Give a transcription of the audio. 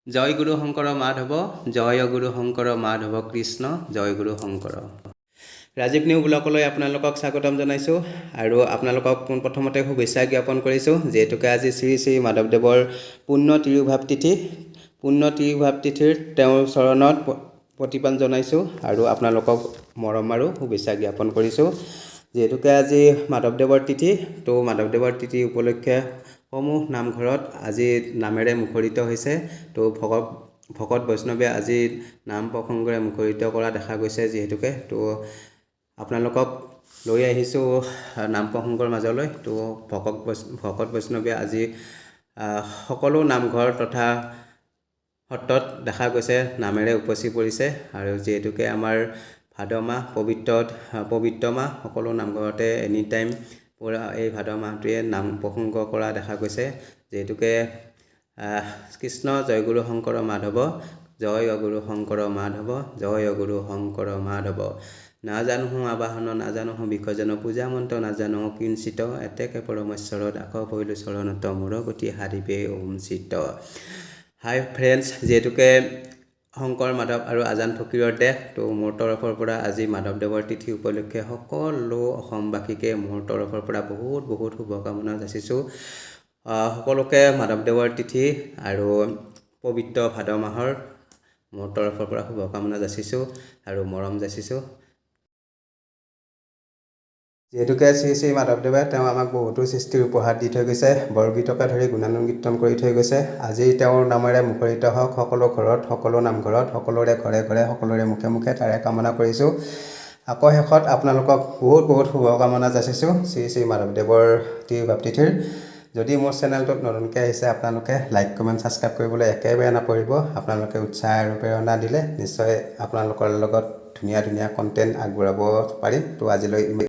জয় গুৰু শংকৰ মাধৱ, জয় গুৰু শংকৰ মাধৱ, কৃষ্ণ জয় গুৰু Shankar. Rajiv new ব্লগলৈ আপোনালোকক স্বাগতম জনাইছোঁ আৰু আপোনালোকক পোনপ্ৰথমতে শুভেচ্ছা জ্ঞাপন কৰিছোঁ। যিহেতুকে আজি শ্ৰী শ্ৰী মাধৱদেৱৰ পুণ্য তিৰোভাৱ তিথি, পুণ্য তিৰোভাৱ তিথিৰ তেওঁৰ চৰণত প্ৰতিপাল জনাইছোঁ আৰু আপোনালোকক মৰম আৰু শুভেচ্ছা জ্ঞাপন কৰিছোঁ। যিহেতুকে আজি মাধৱদেৱৰ তিথি, তো মাধৱদেৱৰ তিথি উপলক্ষে সমূহ নামঘৰত আজি নামেৰে মুখৰিত হৈছে। তো ভকত ভকত বৈষ্ণৱে আজি নাম প্ৰসংগৰে মুখৰিত কৰা দেখা গৈছে। যিহেতুকে তো আপোনালোকক লৈ আহিছোঁ নাম প্ৰসংগৰ মাজলৈ। তো ভকত বৈষ্ণৱে আজি সকলো নামঘৰ তথা সত্ৰত দেখা গৈছে নামেৰে উপচি পৰিছে। আৰু যিহেতুকে আমাৰ ভাদ মাহ পবিত্ৰ পবিত্ৰ মাহ, সকলো নামঘৰতে এনি টাইম পূৰা এই ভাদ মাহটোৱে নাম প্ৰসংগ কৰা দেখা গৈছে। যিহেতুকে কৃষ্ণ জয়গুৰু শংকৰ মাধৱ, জয় গুৰু শংকৰ মাধৱ, জয় গুৰু শংকৰ মাধৱ। নাজানো আবাহন, নাজানো বিসৰ্জন, পূজা মন্ত্ৰ নাজানো কিঞ্চিত, এতেকে পৰমেশ্বৰ দাস ভৈলো চৰণত, মোৰ গতি সাধিবে ওম চিত্ত। হাই ফ্ৰেণ্ডছ, যিহেতুকে শংকৰ মাধৱ আৰু আজান ফকীৰৰ দেশ, তো মোৰ তৰফৰ পৰা আজি মাধৱদেৱৰ তিথি উপলক্ষে সকলো অসমবাসীকে মোৰ তৰফৰ পৰা বহুত বহুত শুভকামনা যাচিছোঁ। সকলোকে মাধৱদেৱৰ তিথি আৰু পবিত্ৰ ভাদ মাহৰ মোৰ তৰফৰ পৰা শুভকামনা যাচিছোঁ আৰু মৰম যাচিছোঁ। যিহেতুকে শ্ৰী শ্ৰী মাধৱদেৱে তেওঁ আমাক বহুতো সৃষ্টিৰ উপহাৰ দি থৈ গৈছে, বৰগীতকে ধৰি গুণানুকীৰ্তন কৰি থৈ গৈছে। আজি তেওঁৰ নামেৰে মুখৰিত হওক সকলো ঘৰত, সকলো নামঘৰত, সকলোৰে ঘৰে ঘৰে, সকলোৰে মুখে মুখে, তাৰে কামনা কৰিছোঁ। আকৌ শেষত আপোনালোকক বহুত বহুত শুভকামনা যাচিছোঁ শ্ৰী শ্ৰী মাধৱদেৱৰ তিৰোভাৱ তিথিৰ। যদি মোৰ চেনেলটোত নতুনকৈ আহিছে আপোনালোকে, লাইক, কমেণ্ট, ছাবস্ক্ৰাইব কৰিবলৈ একেবাৰে নাপাহৰিব। আপোনালোকে উৎসাহ আৰু প্ৰেৰণা দিলে নিশ্চয় আপোনালোকৰ লগত ধুনীয়া ধুনীয়া কণ্টেণ্ট আগবঢ়াব পাৰিম। তো আজিলৈ ইমান।